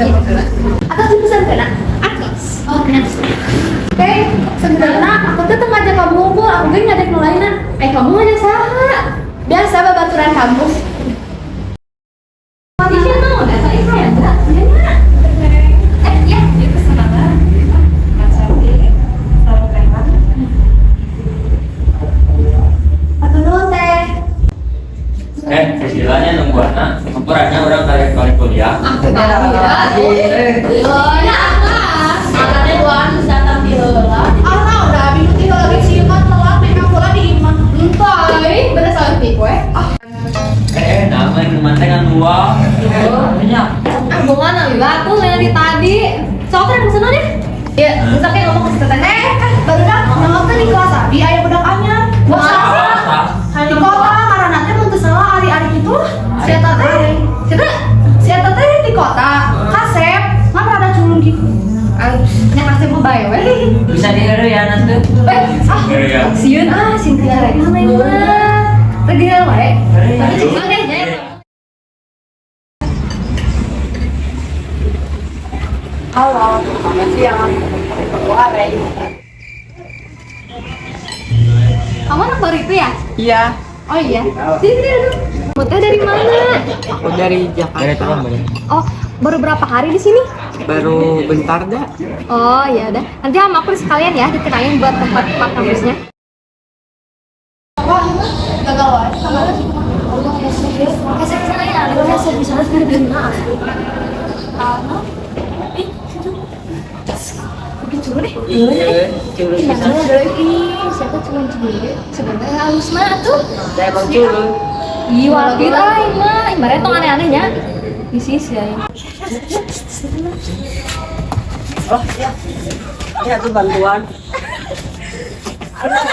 Atau dipesan kena? Atos. Oh, next. Oke, sebenarnya aku tuh teu ngajak kamu ngumpul, aku ge ngajak nu lainna. Eh, kamu ngajak saha? Biasa babaturan kampus. Iya, naon eta ih hayang da? Iya nya. Eh, iya, Ini pesanannya matcha tea sama kremat. Hatur nuhun teh. Eh, istilahnya nungguanna, hampuranya urang tarik balik kuliah. Oh, ya ah. Makanya duaan geus datang ti heula. Ah, udah abi nu ti heula ge sieun mah telat make heula di imah. Entah, bener saeutik we. Ah, Eh, nama minuman teh kan dua. ah bongan abi batu dari tadi. Sok rek pesenan deh. Iya, misalnya ngomong ke si teteh. Eh, baru dah nongol teh di kelas abi aya budak anyar. Wah, Di kota ngaranna teh mun teu salah ari-ari kitu lah. Si eta teh, si eta, si eta teh di kota. Kasep, ngan rada culun gitu. Nya kasep mah bae we. bisa diheureuyan nanti. Eh, ah, Heureuyan. sieun ah, Cynthia rek mana ieu mah. Teu dieu wae. Tapi cik deh nya. Halo, selamat siang. Aku Arei. Kamu anak baru itu ya? Iya, Oh iya. Sini sini duduk. Kamu teh dari mana? aku dari Jakarta. Oh, baru berapa hari di sini? Baru bentar dah. Oh ya udah. Nanti sama aku sekalian ya dikenalin buat tempat-tempat kampusnya. Gagal wae sama Iya, culun pisan. Siapa cuma culun? Sebenarnya halus mah tuh. Saya emang culun. Ih, wakil aing mah, ibaratnya tong aneh-anehnya. Isi sih ya. Oh iya, iya tuh bantuan. Culun.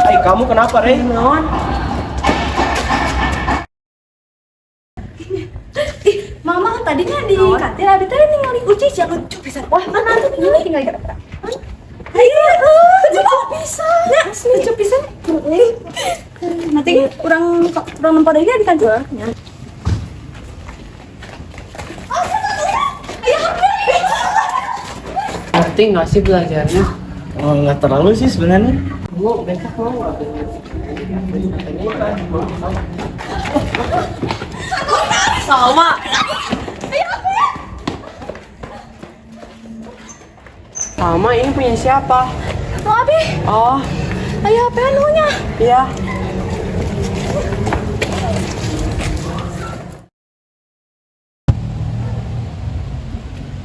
Hai, kamu kenapa, Rey? Non. Mama tadinya di katil abi teh ningali uci sia lucu pisan. Wah, mana tuh ningali tinggal gara-gara. Ayo, lucu pisan. Ya, lucu pisan. Nanti urang urang nempo deui di kantor. Ngerti nggak sih belajarnya? Oh, nggak terlalu sih sebenarnya. Bu, besok mau nggak? Sama. Sama ini punya siapa? Mau abi? Oh, Ayo apa anunya? iya.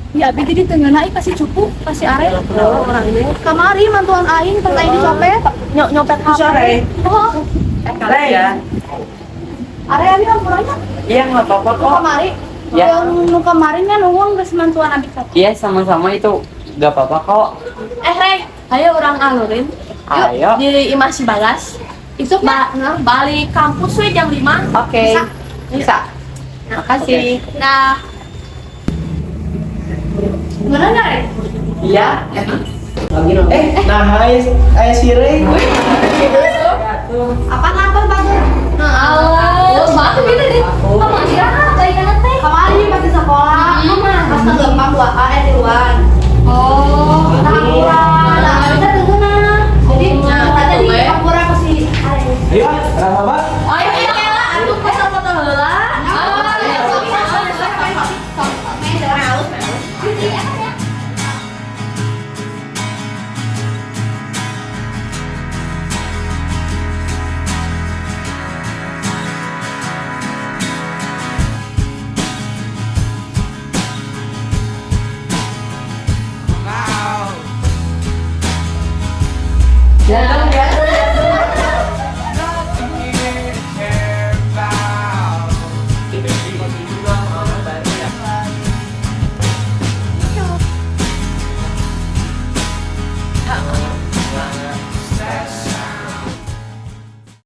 Ya abi jadi teu ngeunah kasih cupu, kasih are. Kenapa orang ini? Kamari mantuan aing pas aing dicopet, nyopet HP. Sore. Oh, Rey. Ya. are abi hampuranya. Iya nggak apa-apa Nu kok. kamari. Ya. Yang nu kemarin kan nuhun geus mantuan abi copet. Iya sama-sama itu nggak apa-apa kok. Eh Rey, ayo urang alurin. Yuk, Ayo. di Imah si Bagas. Itu Balik kampus we jam 5. Oke. Bisa. Bisa. Makasih. Nah, Gimana Rey? Iya. Eh, nah hai, hai si Rey. Apa nonton batur? Nah, oh, batu gitu deh. Kamu istirahat dari kana teh. Kamari pas di sekolah, pas tenggelam dua eh di luar. Oh, nah hampura. Nah, bisa tenggelam. Jadi, tadi di hampura ke si Are. Ayo, ah, kenapa, Pak? ayo ya lah, atuh foto-foto heula. Datang ya.